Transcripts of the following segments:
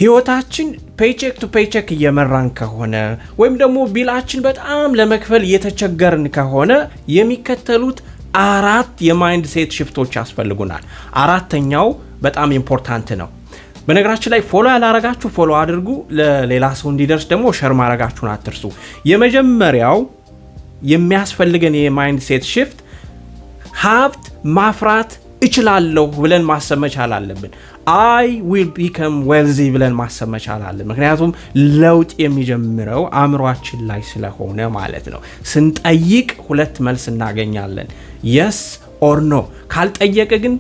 ህይወታችን paycheck to paycheck እየመራን ከሆነ ወይም ደግሞ bill ኣችን በጣም ለመክፈል እየተቸገርን ከሆነ የሚከተሉት አራት የ mindset shift ኦች ያስፈልጉናል። አራተኛው በጣም important ነው። በነገራችን ላይ follow ያላረጋችሁ follow አድርጉ፣ ለሌላ ሰው እንዲደርስ ደግሞ share ማድረጋችሁን አትርሱ። የመጀመሪያው የሚያስፈልገን የ mindset shift ሀብት ማፍራት እችላለሁ ብለን ማሰብ መቻል አለብን። I will become wealthy ብለን ማሰብ መቻል አለብን። ምክንያቱም ለውጥ የሚጀምረው አእምሯችን ላይ ስለሆነ ማለት ነው። ስንጠይቅ ሁለት መልስ እናገኛለን፣ yes or no። ካልጠየቀ ግን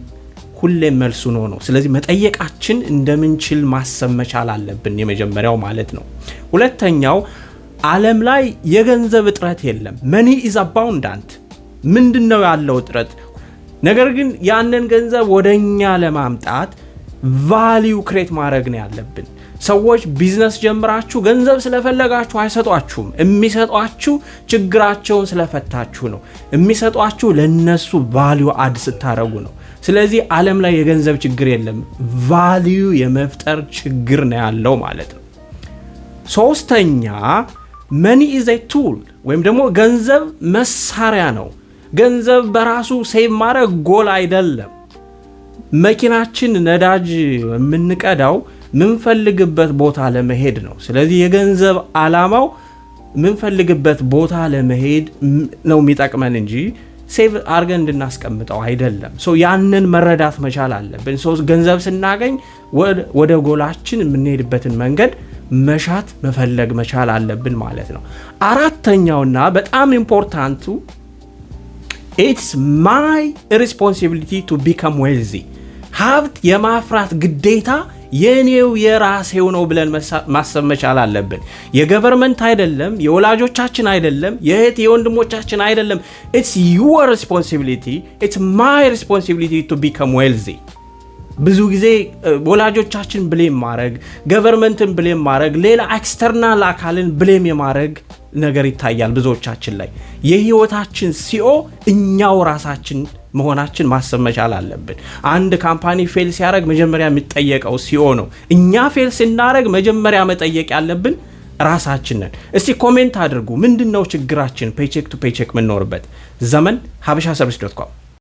ሁሌም መልሱ no ነው። ስለዚህ መጠየቃችን እንደምንችል ማሰብ መቻል አለብን፣ የመጀመሪያው ማለት ነው። ሁለተኛው ዓለም ላይ የገንዘብ እጥረት የለም። Money is abundant። ምንድን ነው ያለው እጥረት? ነገር ግን ያንን ገንዘብ ወደኛ ለማምጣት value create ማድረግ ነው ያለብን። ሰዎች ቢዝነስ ጀምራችሁ ገንዘብ ስለፈለጋችሁ አይሰጧችሁም። የሚሰጧችሁ ችግራቸውን ስለፈታችሁ ነው። የሚሰጧችሁ ለነሱ value add ስታደረጉ ነው። ስለዚህ ዓለም ላይ የገንዘብ ችግር የለም፣ value የመፍጠር ችግር ነው ያለው ማለት ነው። ሶስተኛ፣ money is a tool ወይም ደግሞ ገንዘብ መሳሪያ ነው። ገንዘብ በራሱ save ማድረግ ጎል አይደለም። መኪናችን ነዳጅ የምንቀዳው ምንፈልግበት ቦታ ለመሄድ ነው። ስለዚህ የገንዘብ ዓላማው ምንፈልግበት ቦታ ለመሄድ ነው የሚጠቅመን እንጂ save አድርገን እንድናስቀምጠው አይደለም። So ያንን መረዳት መቻል አለብን። So ገንዘብ ስናገኝ ወደ ጎላችን የምንሄድበትን መንገድ መሻት መፈለግ መቻል አለብን ማለት ነው። አራተኛውና በጣም important ኡ it's my responsibility to become wealthy፣ ሀብት የማፍራት ግዴታ የኔው የራሴው ነው ብለን ማሰብ መቻል አለብን። የ government አይደለም፣ የወላጆቻችን አይደለም፣ የእህት የወንድሞቻችን አይደለም። It's your responsibility, it's my responsibility to become wealthy። ብዙ ጊዜ ወላጆቻችን blame ማድረግ፣ government ን blame ማድረግ፣ ሌላ external አካልን blame የማድረግ ነገር ይታያል ብዙዎቻችን ላይ። የህይወታችን CEO እኛው ራሳችን መሆናችን ማሰብ መቻል አለብን። አንድ company fail ሲያደርግ መጀመሪያ የሚጠየቀው CEO ነው። እኛ fail ስናደርግ መጀመሪያ መጠየቅ ያለብን ራሳችን ነን። እስቲ comment አድርጉ። ምንድን ነው ችግራችን? Paycheck to paycheck የምንኖርበት ዘመን ሀበሻ service dot com።